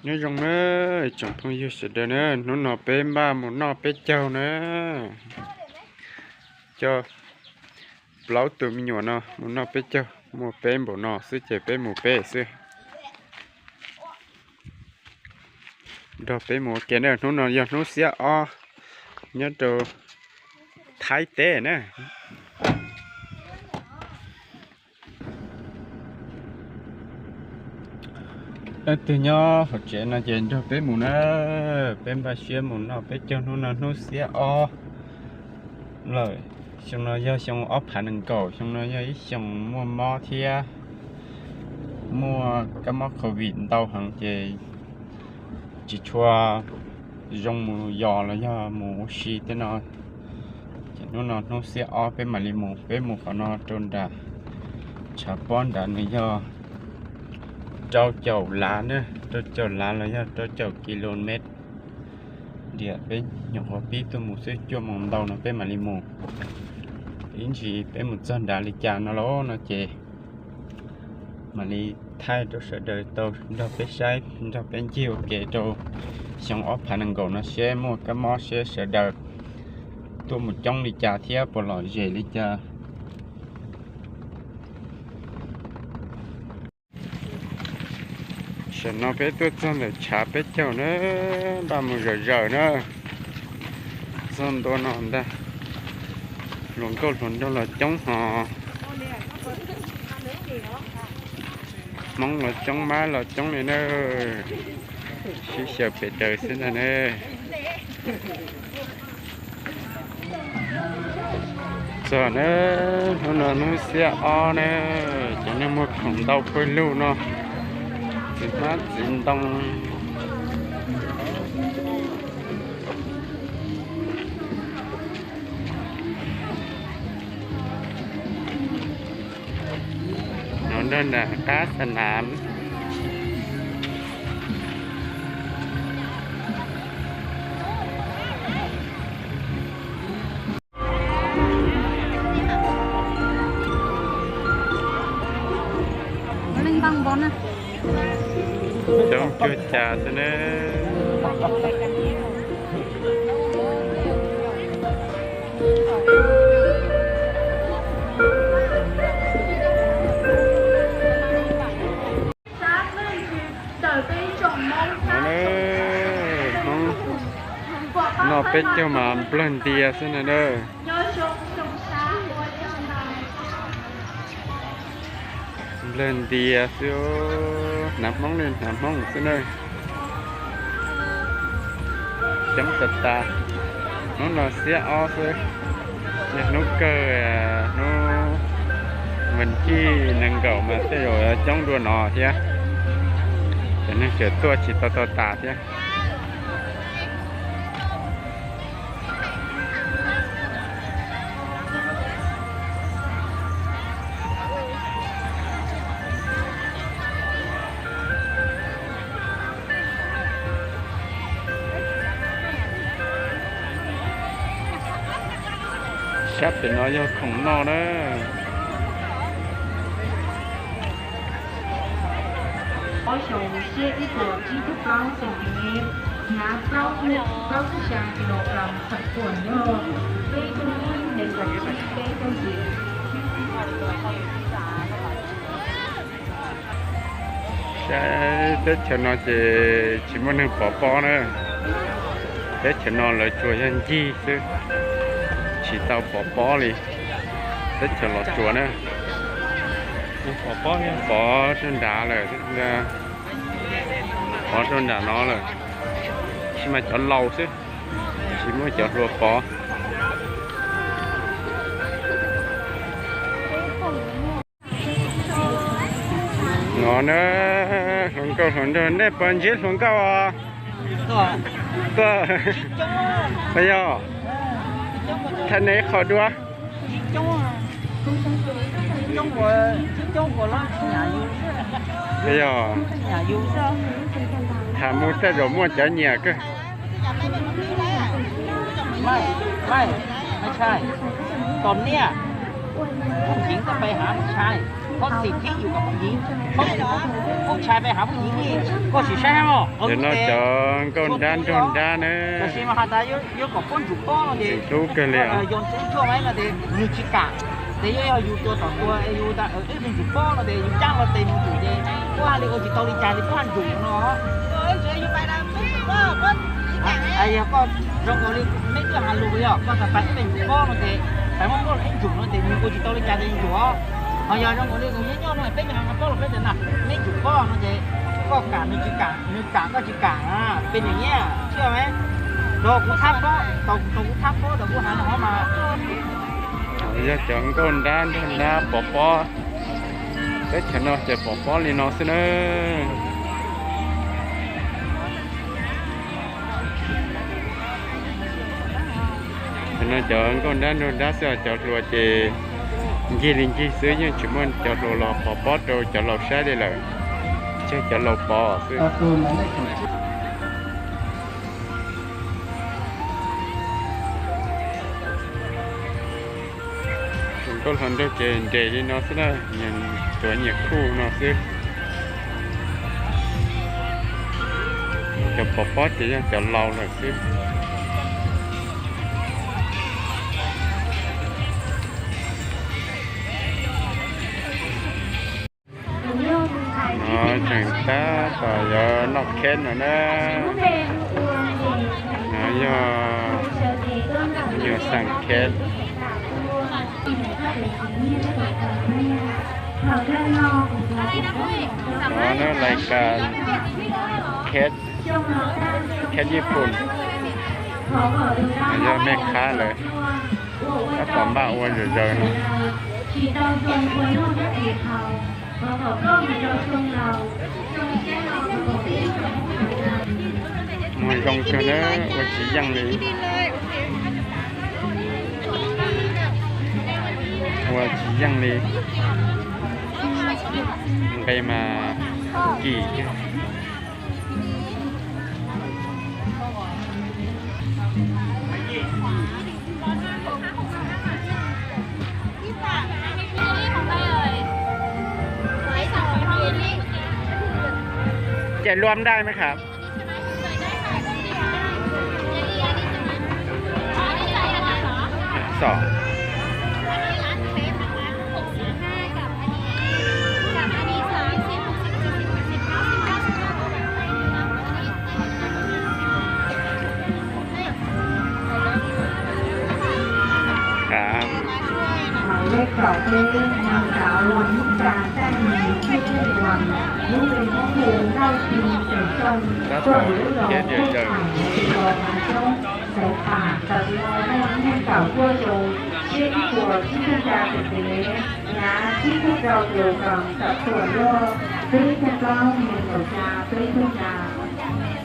Nyob zoo na tsoom phooj ywg sawv daws na, hnub no peb npaj mus noj peb caug na. Coj plaub tus me nyuam no mus noj peb caug, muaj peb npaum no xwb ces peb mus peb xwb. Nrog peb mus ua ke na, hnub no yog hnub xiab ob nyob rau Thaib teb na. Leej twg nyob hauv tsev no ces nrog peb mus na, peb npaj siab mus noj peb caug hnub no hnub xiab ob lawm. Xyoo no yog xyoo ob phav nees nkaum, xyoo no yog ib xyoo muaj mob thiab muaj kab mob covid ntau heev ces tsis tshua zoo mus yos los yog mus ua si tej no. Ces hnub no hnub xiab ob peb mam li mus, peb mus qhov no rau nram tshav pob nrad nws yog rau caum lav na, rau caum lav los yog rau caum kilomev. Diam peb nyuam qhuav pib tuaj mus xwb, cuaj moos ntau no peb mam li mus. Ib ntsis peb mus txog nrad li cas no lauj no ces mam li thaij rau sawv daws tau nrog peb saib, nrog peb ncig ua ke rau xyoo ob phav nees nkaum no seb muaj kab mob seb sawv daws tuaj mus coob li cas thiab puas lom zem li cas. Tam sim no peb tuaj txog ntawm tshav peb caug na, npaj mus zawm zawm na. Txog ntua no ntag, hluas nkauj hluas nraug los coob hos, Hmoob los coob, Mab los coob li na. Sib xyaw pes daws xwb ntag ne. Txog na, hnub no hnub xiab ob na, cov neeg muag khoom ntau pawg lug no, txiv hmab txiv ntoo. No nrog nram qab xa nam. Coob cuag cas xwb na. Noj peb caug mas nplawg ntias xwb na. Nplawg ntias xwb, hnav Hmoob li hnav Hmoob xwb na. Coob tas tas. Hnub no xiab ob xwb, yog hnub kawg, hnub vas thij nees nkaum mas tej zaum coob dua no thiab. Cov neeg tseem tuaj tsis tau tau tas thiab. Sab pem no yog khoom noj na. Ob xyoos siab ib puas tsib caug plaub centimet, hnav plaub, plaub caug xya kilogram, txheem puam yog peb caug ib, nees nkaum tsib, peb caug yim. Saib teb chaws no ces tsis muaj neeg pov pob na. Teb chaws no lawv tsuas yog ncig xwb, tsis tau pov pob li. Teb chaws Los Tsuas na, pov rau nrad lawm, pov rau nram no lawm, tab sis mas cov laus xwb, tsis muaj cov hluas pov. No na, hluas nkauj hluas nraug, nej puas ntsib hluas nkauj os? Tuaj, yog, thaij nej qhov dua. Yog, tham mus tej zaum muaj cov nyiam kawg. ไม่ ไม่ ไม่ใช่ ตอนเนี้ย ผู้หญิงก็ไปหาผู้ชาย Koj xim thib yus kom phooj ywg, koj tshais pe hav phooj ywg li, koj sim saib os. Cov no cov nkauj nrab nraug nrab na. Tab sis mas has tas yuav kom puab ntsum pob no ces hlub kawg li os. Yog ntsuab ntsuab no ces nws tsis kam, ces yog yus tua tom tua yus tas ib tug ntsum pob no ces yus caab hlo tes nws ntsum ces puab haj li ua tsis tau li cas ces puab haj ntsum no. Yog koj zoo nkaus li neb twb has lus yog koj tas pais ib tug ntsum pob no ces pais muab pob los ib ntsum no ces nws ua tsis tau li cas ces ntsum os. Ho yog zoo nkaus li nws nyob nyob no peb nyob hauv pob los peb tas na, neb ntsum pob no ces koj kam nws tsis kam, nws kam koj tsis kam, peb nyiam nyiam thiab. Rau kuv thab pob, tau kuv thab pob rau kuv hav no mas. Yog cov nkauj nrab nraug nrab pov pob, teb chaws no ces pov pob li no xwb na. Cov no cov nkauj nrab nraug nrab xwb os, cov hluas ces ncig li ncig xwb, yeej tsis muaj cov hluas los pov pob rau cov laus saib li lawm, tseg cov laus pov xwb. Tus nkauj hluas nraug ces nres li no xwb na, nyias tuav nyias khuj no xwb. Cov pov pob ces yog cov laus lawm xwb. No tseem tab tom yuav noj kheb no na. No yog nyuag xeem kheb. No na, lais kas kheb, kheb Nyij Pooj. No yog mej qhab lawm, tab tom npaj ua zom zaws no. Muag zoo kawg na, ua tsis yeej li. Ua tsis yeej li. Nqe mas kim. Chạy luôn đây mới khám. Sỏ. ครับ Hmais lej kaum peb, nais sawv Vaj Hmoob Kas Taij Nws Txuj Txuj Tuam, lub npe Hmoob Hu Nkauj Ci Xeem Tooj, tuaj lub zos Khuj Thaiv, teb chaws Hav Xyoob, xeev Pam, tawm los rau neeg kaum cuaj xyoo, tsib puas tsib caug xya tus tsev, hnyav tsib caug rau tus kaum tawm tuam loj, peb caug plaub nees nkaum xya peb caug xya.